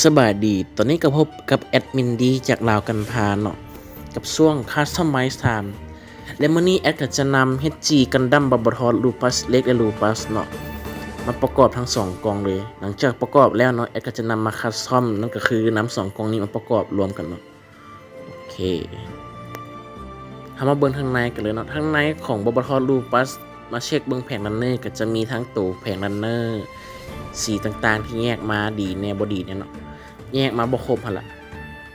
ສະບາຍດີ, ຕອນນີ້ກໍພົບກັບແອດມິນດີຈາກລາວກັນພາເນາະ ກັບຊ່ວງ Customize Time ແລະ ມື້ນີ້ແອດກໍຈະນຳ ເອັດຈີ Gundam Barbatos Lupus Lake ແລະ Lupus ເນາະ ມາປະກອບທັງສອງກ່ອງເລີຍ. ຫຼັງຈາກປະກອບແລ້ວເນາະ ແອດກໍຈະນຳມາ Custom ນັ້ນກໍຄືນຳສອງກ່ອງນີ້ມາປະກອບລວມກັນເນາະ. ໂອເຄ ເຮົາມາເບິ່ງທາງໃນກັນເລີຍເນາະ. ທາງໃນຂອງ Barbatos Lupus ມາເຊັກເບິ່ງແຜງຣັນເນີ ກໍຈະມີທັງໂຕແຜງຣັນເນີ ສີຕ່າງໆທີ່ແຍກມາ ດີແດ່ບໍ່ດີແດ່ເນາະ ແຍກມາບໍ່ຄົບຫັ້ນລະ.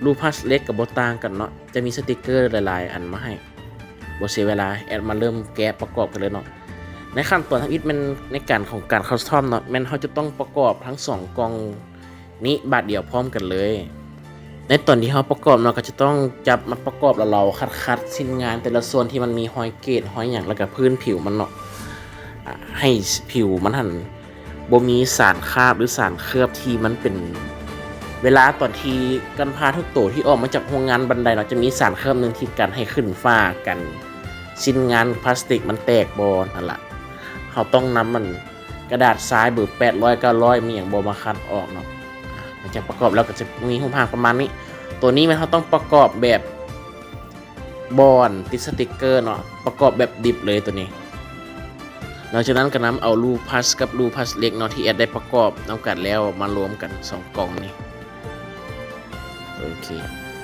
Lupus Lake ກໍບໍ່ຕ່າງກັນເນາະ ຈະມີສະຕິກເກີຫຼາຍໆອັນມາໃຫ້. ບໍ່ເສຍເວລາ ແອດມາເລີ່ມແກະປະກອບກັນເລີຍເນາະ. ໃນຂັ້ນຕອນທຳອິດແມ່ນໃນການຂອງການ Custom ເນາະ ແມ່ນເຮົາຈະຕ້ອງປະກອບທັງສອງກ່ອງ ນີ້ບາດດຽວພ້ອມກັນເລີຍ. ໃນຕອນທີ່ເຮົາປະກອບເນາະ ກໍຈະຕ້ອງຈັບມາປະກອບເລາໆ ຂັດໆ ຊິ້ນງານແຕ່ລະສ່ວນທີ່ມັນມີຮອຍເກດ ຮອຍຫຍັງ ແລ້ວກໍພື້ນຜິວມັນເນາະ ອາ ໃຫ້ຜິວມັນຫັ້ນບໍ່ມີສານຄາບ ຫຼື ສານເຄືອບທີ່ມັນເປັນ ເວລາຕອນທີ່ກັນພາທຸກໂຕທີ່ອອກມາຈາກໂຮງງານບັນໄດເນາະ ຈະມີສານເຄີບໜຶ່ງທີ່ກັນໃຫ້ຂຶ້ນຟ້າ ກັນຊິ້ນງານພລາສຕິກມັນແຕກບໍ່ ນັ້ນລະ. ເຮົາຕ້ອງນຳອັນ ກະດາດຊາຍເບີແປດຮ້ອຍ ເກົ້າຮ້ອຍ ມີຫຍັງບໍ່ມາຂັດອອກເນາະ. ຫຼັງຈາກປະກອບແລ້ວກໍຈະມີຮູບຮ່າງປະມານນີ້. ໂຕນີ້ແມ່ນເຮົາຕ້ອງປະກອບແບບບໍ່ອັນຕິດສະຕິກເກີເນາະ ປະກອບແບບດິບເລີຍໂຕນີ້. ຫຼັງຈາກນັ້ນກໍນຳເອົາ Lupus ກັບ Lupus Lake ເນາະ ທີ່ແອດໄດ້ປະກອບນຳກັນແລ້ວມາລວມກັນສອງກ່ອງນີ້. ໂອເຄ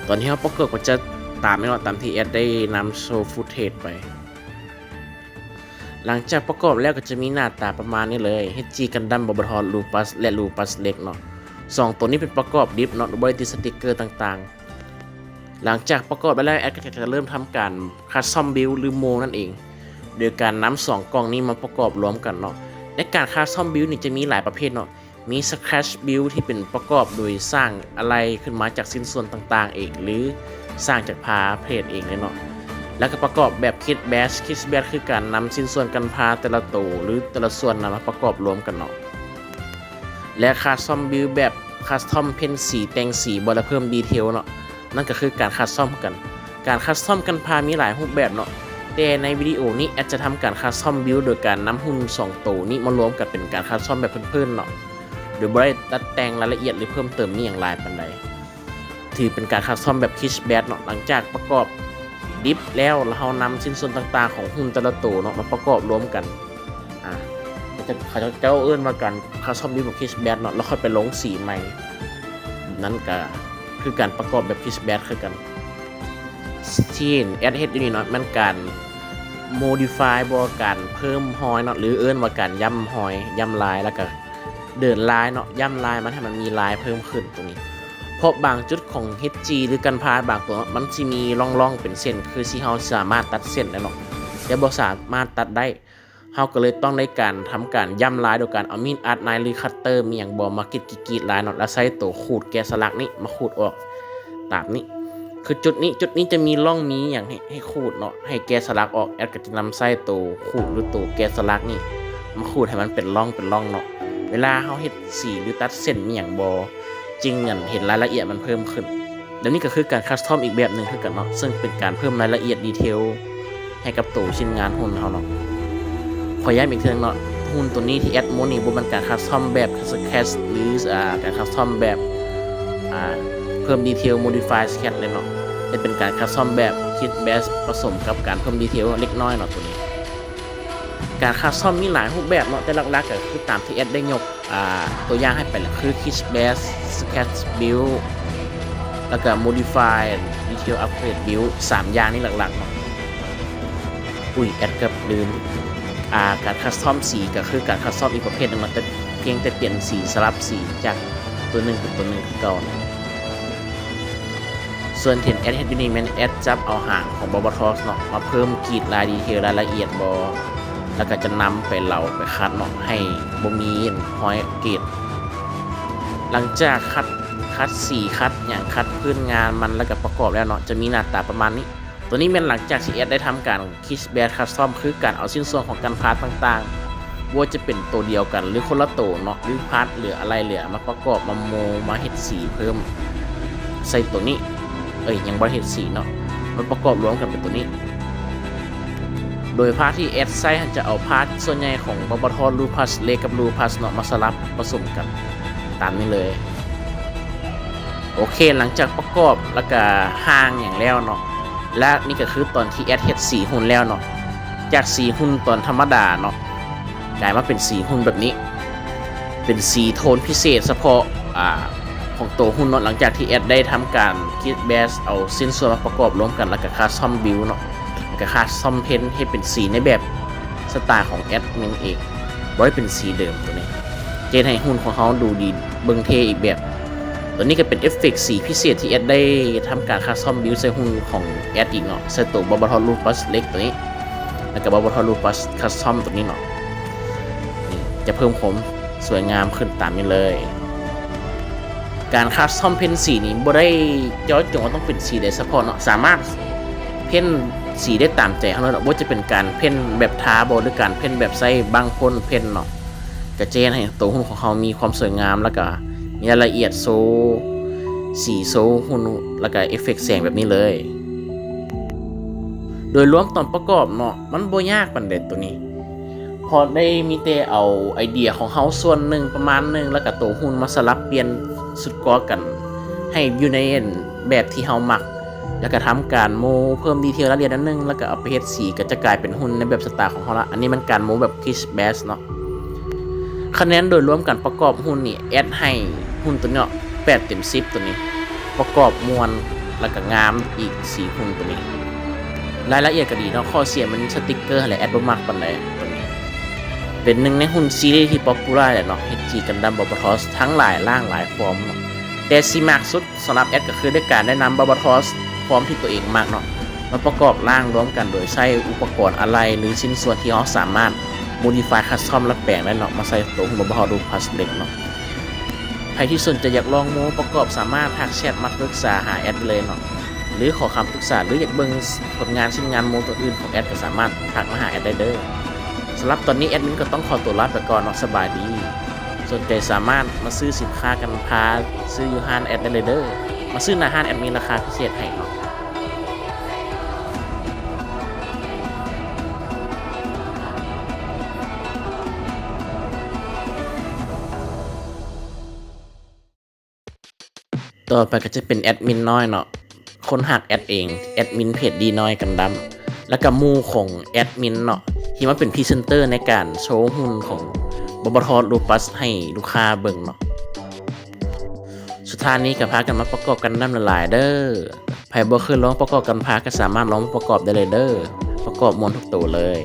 ຕອນທີ່ເຮົາປະກອບກໍຈະຕາມນີ້ເນາະ ຕາມທີ່ແອດໄດ້ນຳໂຊຟຸດເທຈໄປ. ຫຼັງຈາກປະກອບແລ້ວກໍຈະມີໜ້າຕາປະມານນີ້ເລີຍ ເອັດຈີ Gundam Barbatos Lupus ແລະ Lupus Lake ເນາະ. ສອງໂຕນີ້ເປັນປະກອບດິບເນາະ ບໍ່ໄດ້ຕິດສະຕິກເກີຕ່າງໆ. ຫຼັງຈາກປະກອບໄດ້ແລ້ວ ແອດກໍຈະເລີ່ມທຳການ Custom Build ຫຼື Mold ນັ້ນເອງ ໂດຍການນຳສອງກ່ອງນີ້ມາປະກອບລວມກັນເນາະ. ໃນການ Custom Build ນີ້ຈະມີຫຼາຍປະເພດເນາະ ມີ Scratch Build ທີ່ເປັນປະກອບໂດຍສ້າງອາໄຫຼ່ຂຶ້ນມາຈາກຊິ້ນສ່ວນຕ່າງໆເອງ ຫຼື ສ້າງຈາກພາເພດເອງເລີຍເນາະ. ແລ້ວກໍປະກອບແບບ Kit Bash Kit Bash ຄືການນຳຊິ້ນສ່ວນກັນພາແຕ່ລະໂຕ ຫຼື ແຕ່ລະສ່ວນນຳມາປະກອບລວມກັນເນາະ. ແລະ Custom Build ແບບ Custom ເພັນສີ ແຕ່ງສີບໍ່ ແລະ ເພີ່ມ Detail ເນາະ ນັ້ນກໍຄືການ Custom ຄືກັນ. ການ Custom ກັນພາມີຫຼາຍຮູບແບບເນາະ ແຕ່ໃນວິດີໂອນີ້ແອດຈະທຳການ Custom Build ໂດຍການນຳຫຸ່ນສອງໂຕນີ້ມາລວມກັນເປັນການ Custom ແບບພື້ນໆເນາະ ໂດຍບໍ່ໄດ້ຕັດແຕ່ງລາຍລະອຽດ ຫຼື ເພີ່ມເຕີມອີ່ຫຍັງຫຼາຍປານໃດ. ຖືເປັນການ Custom ແບບ Kit Bash ເນາະ. ຫຼັງຈາກປະກອບດິບແລ້ວ ແລ້ວເຮົານຳຊິ້ນສ່ວນຕ່າງໆຂອງຫຸ່ນແຕ່ລະໂຕເນາະ ມາປະກອບລວມກັນ ອາ ເຂົາເຈົ້າເອີ້ນວ່າການ Custom Build ແບບ Kit Bash ເນາະ ແລ້ວຄ່ອຍໄປລົງສີໃໝ່. ນັ້ນກະຄືການປະກອບແບບ Kit Bash ຄືກັນ. ທີ່ແອດເຮັດຢູ່ນີ້ເນາະ ແມ່ນການ Modify ບໍ່ ການເພີ່ມຮອຍເນາະ ຫຼື ເອີ້ນວ່າການຢ້ຳຮອຍ ຢ້ຳລາຍ ແລ້ວກະ ເດີນລາຍເນາະ ຢ້ຳລາຍມັນໃຫ້ມັນມີລາຍເພີ່ມຂຶ້ນໂຕນີ້. ເພາະບາງຈຸດຂອງ ເອັດຈີ ຫຼື ກັນພາບາງໂຕເນາະ ມັນຊິມີຮ່ອງໆເປັນເສັ້ນ ຄືຊິເຮົາສາມາດຕັດເສັ້ນໄດ້ເນາະ ແຕ່ບໍ່ສາມາດຕັດໄດ້. ເຮົາກໍເລີຍຕ້ອງໄດ້ການທຳການຢ້ຳລາຍ ໂດຍການເອົາມີດອັດໄນ ຫຼື ຄັດເຕີ ມີຫຍັງບໍ່ ມາກຣີດໆລາຍເນາະ ແລ້ວໃຊ້ໂຕຂູດແກະສະຫຼັກນີ້ມາຂູດອອກຕາມນີ້. ຄືຈຸດນີ້ ຈຸດນີ້ຈະມີຮ່ອງມີຫຍັງໃຫ້ ໃຫ້ຂູດເນາະ ໃຫ້ແກະສະຫຼັກອອກ ແອດກໍຈະນຳໃຊ້ໂຕຂູດ ຫຼື ໂຕແກະສະຫຼັກນີ້ມາຂູດໃຫ້ມັນເປັນຮ່ອງເປັນຮ່ອງເນາະ. ເວລາເຮົາເຮັດສີ ຫຼື ຕັດເສັ້ນມີຫຍັງບໍ່ ຈຶ່ງ ອັນ ເຫັນລາຍລະອຽດມັນເພີ່ມຂຶ້ນ. ແລະ ນີ້ກໍຄືການ Custom ອີກແບບໜຶ່ງຄືກັນເນາະ ເຊິ່ງເປັນການເພີ່ມລາຍລະອຽດ Detail ໃຫ້ກັບໂຕຊິ້ນງານຫຸ່ນເຮົາເນາະ. ຂໍຢ້ຳອີກເທື່ອໜຶ່ງເນາະ ຫຸ່ນໂຕນີ້ທີ່ແອດໂມນີ້ບໍ່ແມ່ນການ Custom ແບບ Scratch ຫຼື ອາ ການ Custom ແບບ ອາ ເພີ່ມ Detail Modify Scratch ເລີຍເນາະ ແຕ່ເປັນການ Custom ແບບ Kit Bash ປະສົມກັບການເພີ່ມ Detail ເລັກນ້ອຍເນາະໂຕນີ້. ການ Custom ມີຫຼາຍຮູບແບບເນາະ ແຕ່ຫຼັກໆກໍຄືຕາມທີ່ແອດໄດ້ຍົກ ອາ ຕົວຢ່າງໃຫ້ໄປແຫຼະ ຄື Kit Bash Scratch Build ແລ້ວກໍ Modify Detail Upgrade Build ສາມຢ່າງນີ້ຫຼັກໆເນາະ. ອຸ້ຍ ແອດເກືອບລືມ ອາ ການ Custom ສີກໍຄືການ Custom ອີກປະເພດໜຶ່ງເນາະ ແຕ່ພຽງແຕ່ປ່ຽນສີ ສະຫຼັບສີຈາກຕົວໜຶ່ງເປັນຕົວໜຶ່ງຄືເກົ່າເນາະ. ສ່ວນທີ່ແອດເຮັດຢູ່ນີ້ແມ່ນແອດຈັບເອົາຫາງຂອງ Barbatos ເນາະ ມາເພີ່ມກຣີດລາຍ Detail ລາຍລະອຽດບໍ່ ແລ້ວກໍຈະນຳໄປເລົາໄປຄັດເນາະ ໃຫ້ບໍ່ມີຮອຍເກດ. ຫຼັງຈາກຄັດ ຄັດສີ ຄັດຫຍັງ ຄັດພື້ນງານມັນ ແລ້ວກໍປະກອບແລ້ວເນາະ ຈະມີໜ້າຕາປະມານນີ້. ໂຕນີ້ແມ່ນຫຼັງຈາກທີ່ແອດໄດ້ທຳການ Kit Bash Custom ຄືການເອົາຊິ້ນສ່ວນຂອງກັນພາຕ່າງໆ ບໍ່ວ່າຈະເປັນໂຕດຽວກັນ ຫຼື ຄົນລະໂຕເນາະ ຫຼື ພາດເຫຼືອ ອາໄຫຼ່ເຫຼືອ ມາປະກອບ ມາໂມ ມາເຮັດສີເພີ່ມໃສ່ໂຕນີ້ ເອີຍ ຍັງບໍ່ໄດ້ເຮັດສີເນາະ ມາປະກອບລວມກັນເປັນໂຕນີ້. ໂດຍພາດທີ່ແອດໃຊ້ຫັ້ນຈະເອົາພາດສ່ວນໃຫຍ່ຂອງ Barbatos Lupus Lake ກັບ Lupus ເນາະ ມາສະຫຼັບປະສົມກັນຕາມນີ້ເລີຍ. ໂອເຄ ຫຼັງຈາກປະກອບ ແລ້ວກະຮ່າງຫຍັງແລ້ວເນາະ ແລະ ນີ້ກະຄືຕອນທີ່ແອັດເຮັດສີຫຸ່ນແລ້ວເນາະ ຈາກສີຫຸ່ນຕອນທຳມະດາເນາະ ກາຍມາເປັນສີຫຸ່ນແບບນີ້ ເປັນສີໂທນພິເສດສະເພາະ ອາ ຂອງໂຕຫຸ່ນເນາະ. ຫຼັງຈາກທີ່ແອັດໄດ້ທຳການຄິດແບດ ເອົາຊິ້ນສ່ວນມາປະກອບລວມກັນ ແລ້ວກະຄັສຕອມບິວເນາະ ແລ້ວກະຄັສຕອມເພນ ເຮັດເປັນສີໃນແບບສະຕາຂອງແອັດມິນເອງ ບໍ່ໄດ້ເປັນສີເດີມໂຕນີ້ ຈະເຮັດໃຫ້ຫຸ່ນຂອງເຮົາດູດີ ເບິ່ງເທ່ອີກແບບ. ໂຕນີ້ກະເປັນເອັບເຟັກສີພິເສດທີ່ແອັດໄດ້ທຳການຄັສຕອມບິວໃສ່ຫຸ່ນຂອງແອັດອີກເນາະ ໃສ່ໂຕບາບາທອດລູປັສເລັກໂຕນີ້ ແລ້ວກະບາບາທອດລູປັສຄັສຕອມໂຕນີ້ເນາະ ນີ້ຈະເພີ່ມຄວາມສວຍງາມຂຶ້ນຕາມນີ້ເລີຍ. ການຄັສຕອມເພນສີນີ້ບໍ່ໄດ້ເຈາະຈົງວ່າຕ້ອງເປັນສີໃດສະເພາະເນາະ ສາມາດເພນສີໄດ້ຕາມໃຈເຮົາເລີຍເນາະ ບໍ່ວ່າຈະເປັນການເພນແບບທາບໍ ຫຼື ການເພນແບບໃຊ້ບັ້ງພົ່ນເພນເນາະ ກະຈະເຮັດໃຫ້ໂຕຫຸ່ນຂອງເຮົາມີຄວາມສວຍງາມ ແລ້ວກະມີລາຍລະອຽດໂຊສີໂຊຫຸ່ນ ແລ້ວກະເອັບເຟັກແສງແບບນີ້ເລີຍ. ໂດຍລວມຕອນປະກອບເນາະ ມັນບໍ່ຍາກປານໃດໂຕນີ້ ເພາະໄດ້ມີແຕ່ເອົາໄອເດຍຂອງເຮົາສ່ວນໜຶ່ງປະມານໜຶ່ງ ແລ້ວກະໂຕຫຸ່ນມາສະຫຼັບປ່ຽນຊຸດກໍກັນໃຫ້ຢູ່ໃນແບບທີ່ເຮົາມັກ ແລ້ວກະທຳການໂມເພີ່ມດີເທວລາຍລະອຽດໜ້ອຍໜຶ່ງ ແລ້ວກະເອົາໄປເຮັດສີ ກະຈະກາຍເປັນຫຸ່ນໃນແບບສະຕາຂອງເຮົາລະ. ອັນນີ້ແມ່ນການໂມແບບຄິດແບດເນາະ. ຄະແນນໂດຍລວມການປະກອບຫຸ່ນນີ້ ແອັດໃຫ້ຫຸ່ນໂຕນີ້ເນາະ ແປດເຕັມສິບໂຕນີ້ ປະກອບມ່ວນ ແລ້ວກະງາມອີກ ສີຫຸ່ນໂຕນີ້ ລາຍລະອຽດກະດີເນາະ. ຂໍ້ເສຍມັນສະຕິກເກີຫັ້ນແຫຼະ ແອັດບໍ່ມັກປານໃດໂຕນີ້. ເປັນໜຶ່ງໃນຫຸ່ນຊີຣີທີ່ປັອບປູລາແຫຼະເນາະ ເອັດຈີ ກັນດັມ ບາບາທອສ ທັງຫຼາຍຮ່າງຫຼາຍຟອມເນາະ ແຕ່ທີ່ມັກສຸດ ສຳລັບແອັດກະຄືໄດ້ການໄດ້ນຳບາບາທອສຟອມທີ່ໂຕເອງມັກເນາະ ມາປະກອບຮ່າງລວມກັນໂດຍໃຊ້ອຸປະກອນອາໄຫຼ່ ຫຼື ຊິ້ນສ່ວນທີ່ເຮົາສາມາດໂມດີຟາຍ ຄັສຕອມ ແລະ ແປງໄດ້ເນາະ ມາໃສ່ໂຕຫຸ່ນບາບາທອສ ລູປັສເລັກເນາະ. ໃຜທີ່ສົນໃຈຢາກລອງໂມປະກອບ ສາມາດທັກແຊັດມາປຶກສາຫາແອັດໄດ້ເລີຍເນາະ ຫຼື ຂໍຄຳປຶກສາ ຫຼື ຢາກເບິ່ງຜົນງານ ຊິ້ນງານໂມໂຕອື່ນຂອງແອັດ ກະສາມາດທັກມາຫາແອັດໄດ້ເດີ. ສຳລັບຕອນນີ້ແອັດມິນກະຕ້ອງຂໍໂຕລາໄປກ່ອນເນາະ ສະບາຍດີ. ສົນໃຈສາມາດມາຊື້ສິນຄ້າກັນພາ ຊື້ຢູ່ຮ້ານແອັດໄດ້ເລີຍເດີ ມາຊື້ໜ້າຮ້ານແອັດມີລາຄາພິເສດໃຫ້ເນາະ. ຕໍ່ໄປກະຈະເປັນແອັດມິນນ້ອຍເນາະ ຄົນຮັກແອັດເອງ ແອັດມິນເພຈດີນ້ອຍກັນດັມ ແລ້ວກະໝູ່ຂອງແອັດມິນເນາະ ທີ່ມາເປັນພຣີເຊັນເຕີໃນການໂຊຫຸ່ນຂອງບາບາທອສ ລູປັສ ໃຫ້ລູກຄ້າເບິ່ງເນາະ. ສຸດທ້າຍນີ້ກະພາກັນມາປະກອບກັນດັມຫຼາຍໆເດີ. ໃຜບໍ່ເຄີຍລອງປະກອບກັນພາ ກະສາມາດລອງປະກອບໄດ້ເລີຍເດີ ປະກອບມ່ວນທຸກໂຕເລີຍ.